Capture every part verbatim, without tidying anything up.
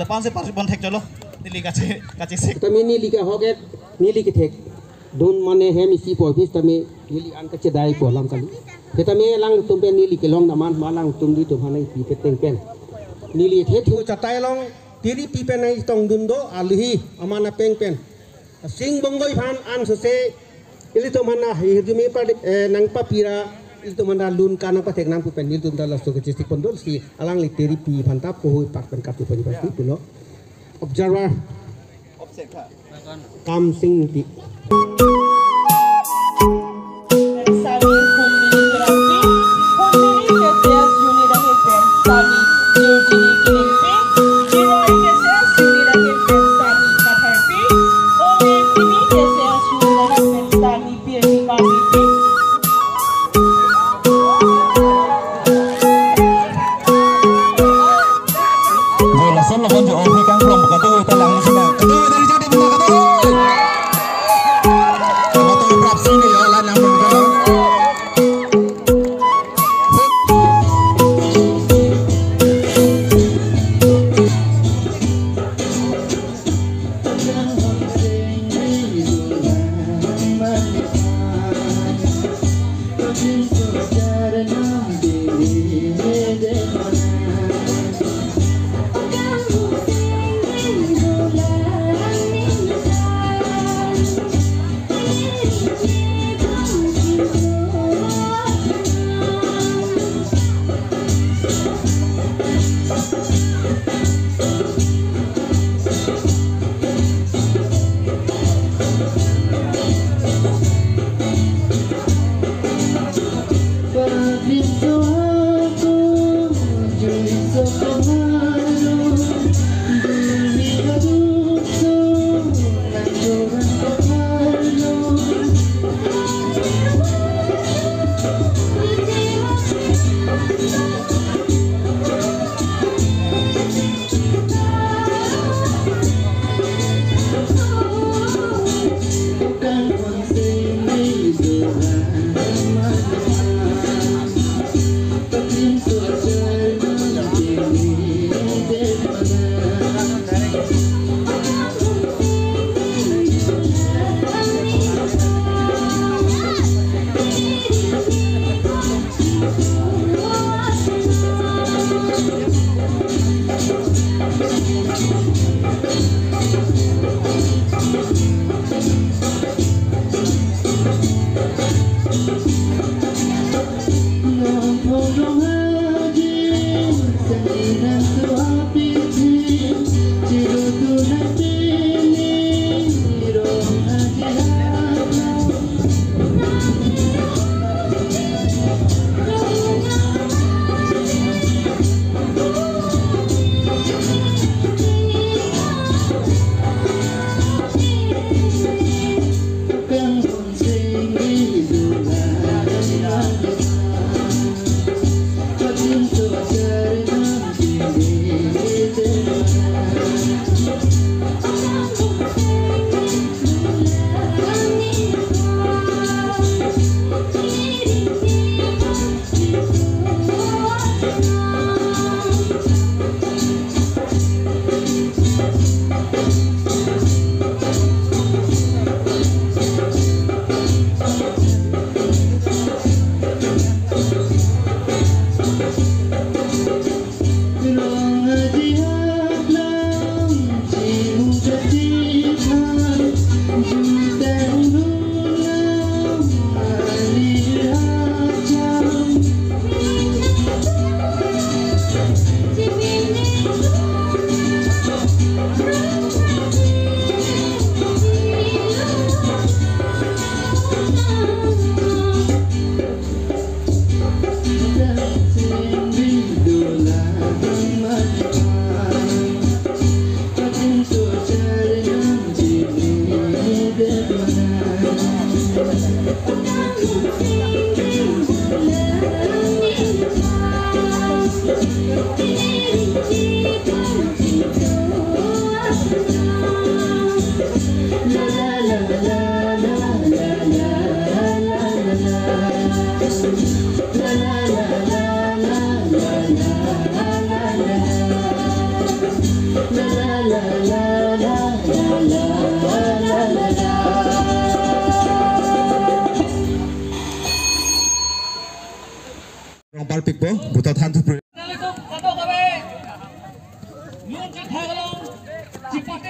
Pansi parsi pon thek cholo. Neli kache, kache sek. Tame neli ke hoket, neli kethekdun mane hem isi po bis tame neli an kachedai po alam kali. Tame alangtum pen neli kelong naman ma alangtum di tum hanai pi peteng pen. Neli thethu chatai along tiri pi pen nai tongdun do aluhi aman apeng pen. Sing Bonggoi aphan ansose ilitum aphan ahirjume pa, eh, nangpapira, ilitum aphan lun kanang pathek nang pu pen ilitum ta laso kachesik pon dul si alangli tiri pi aphan ta pohui pak pen katu pen pasti pulo. Observer. Kamsing Ingti. Sami Humi Hirangpi, Humi K C S unit ahin pen Sami Jurjini Kidingpi, Jiroi K C S unit ahin pen Sami Katharpi, Ome Simi K C S unit ahin pen Sami Pirmi Karbipi. Yo, lason lason jo, oke, kangklong buka tu, talang sini. Katu, dari jadi benda katu. Katu, berap sini, ya, lan yang buka.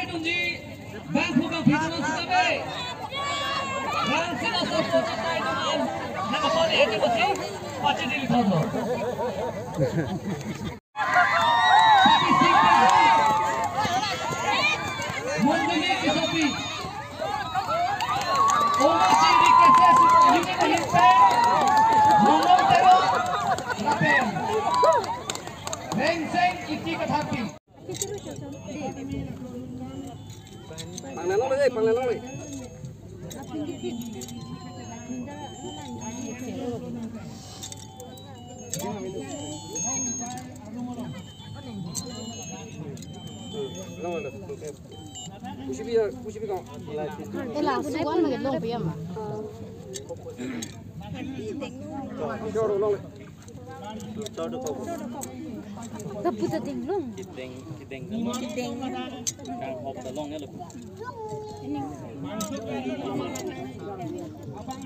Ji, bangphu bangphi atum sitame, rang sina sopso katai teman, nang kapal eti pasi, pasi dili thono. Pasi singkir, Mondoli Kisopi, Oma Singh di Kese Supo Hini Himpe, Mongol Tero, lapen Rengseng Iti Kathapi. Pangnang longle, pangnang longle. Kusipi ya, kusipi kau. Ela, suan lagi long piyama. Jor longle. Kaputa dinglong. Kiteng, kiteng. Kiteng. Kang hop ta long ya lo.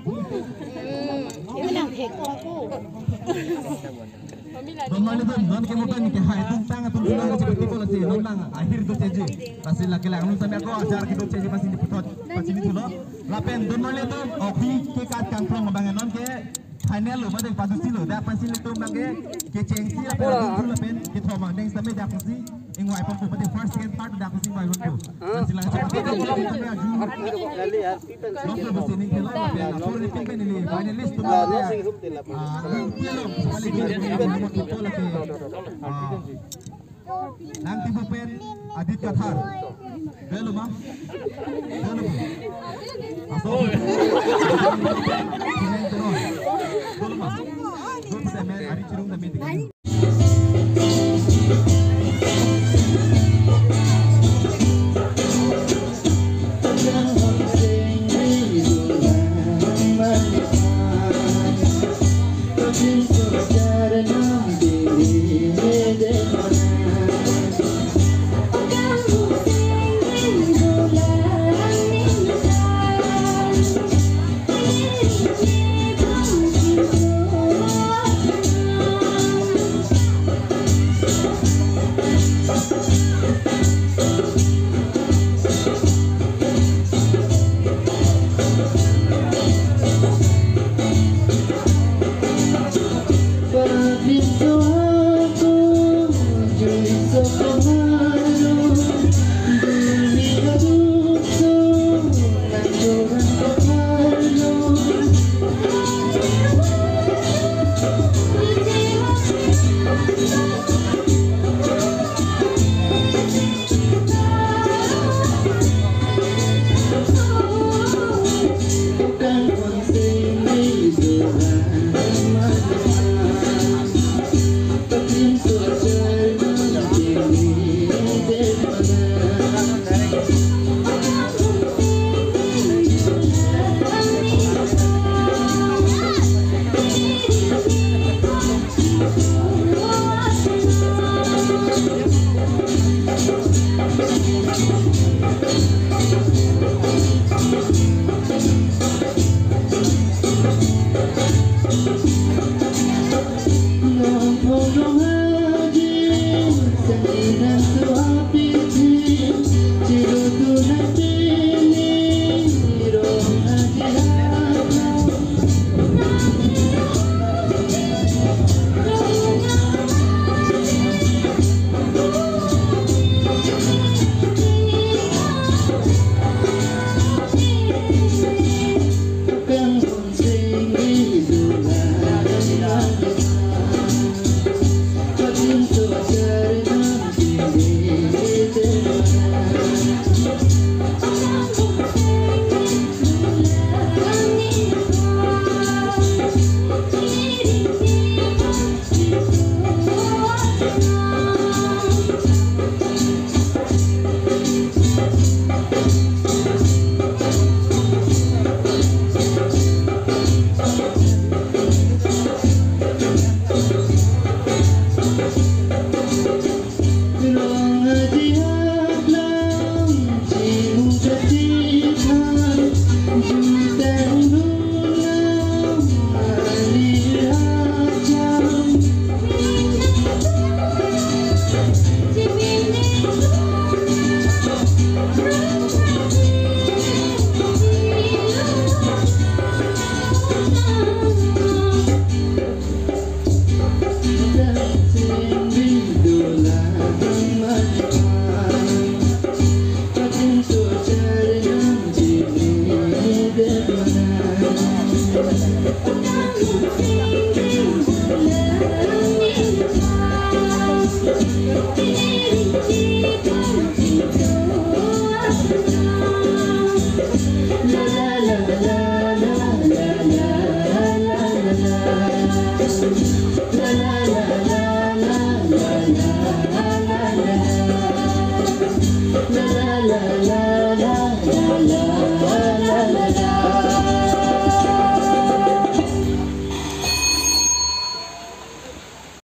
Hmm, ini nang thek ko. Don marli atum, non ke mopen ke hai atum tang atum sunang ke seperti ko lasi non lang ahir do cheji. Lasi lake lang non sampai ko ajar ke do cheji pasi diputhot. Pasi dithulo. Lapen don marli atum, ohi ke kat kangklong abang non ke final lo, mate padusi lo, dak pasi ilitum abang ke, kechengsi lapen, ora, atum lapen kethom abang deng sitame dak pasi ingvai ponpo, mate first, second, third dak pasi ingvai ponpo. Ah. Lasi lang chepa, chepa, chepa, chepa, chepa, chepa. Lok lo besi ning thelo lapen apor ni pin pen ili finalist atum, ah, lo, pali di, ah, Nangtibu pen Adit Kathar. Velo ma? Velo ma? Aso. Sineng Teron. Velo ma? Good semen, ari chirung na meeting.